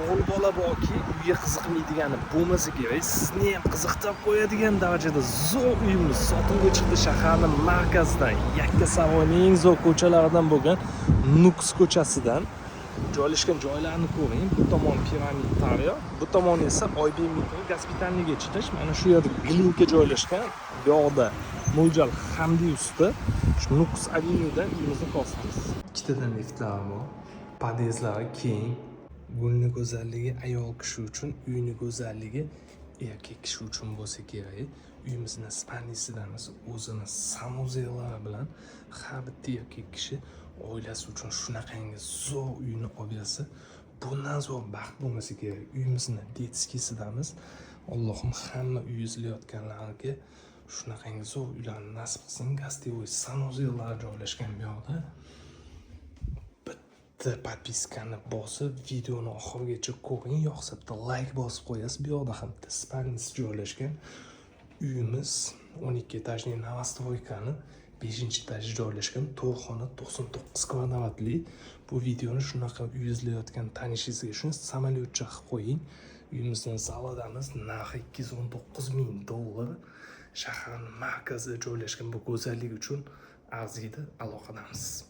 O'g'il bola borki, uyga qiziqmaydigani bo'lmasa kerak. Sizni ham qiziqtirib qo'yadigan darajada zo'r uyimiz sotuvga chiqdi. Shaharni markazidan, Yakkasaroyning eng zo'r ko'chalaridan bo'lgan Nukus ko'chasidan joylashgan. Joylarni ko'ring: bu tomon Piramid Daryo, bu tomon esa Oybek metro Gospitalniga chiqish. Mana shu yerda Glinka joylashgan, bu yoqda mo'ljal Hamdi usti. Shu Nukus Avenyudan uyimizni ko'rsatamiz. Ikkitadan liftlari bor, podyezdlari keng. Gulni go'zalligi ayol kishi uchun, uyni go'zalligi erkak kishi uchun bo'lsa kerak. Uyimizni спальни sidamiz, o'zini санузел lari bilan. Har bitta erkak kishi oilasi uchun shunaqangi zo'r uyni olib bersa, bundan zo'r baxt bo'lmasa kerak. Uyimizni детский sidamiz. Allohim hamma uy izlayotganlarga shunaqangi zo'r uylarni nasib qilsin. Гостевой санузел lari joylashgan bu yoqda. Bitta подписка ni bosib, videoni oxirigacha ko'ring, yoqsa bitta layk bosib qo'yasiz. Bu yoqda ham bitta спальни si joylashgan. Uyimiz 12 этажный новостройка ni beshinchi etaji joylashgan, to'rt xona, 99 kvadratli. Bu videoni shunaqa uy izlayotgan tanishingizga shuni samolyotcha qilib qo'ying. Uyimizni zalidamiz. Narxi 219 000 dollar. Shaharni markazida joylashgan, bu go'zallik uchun arziydi. Aloqadamiz.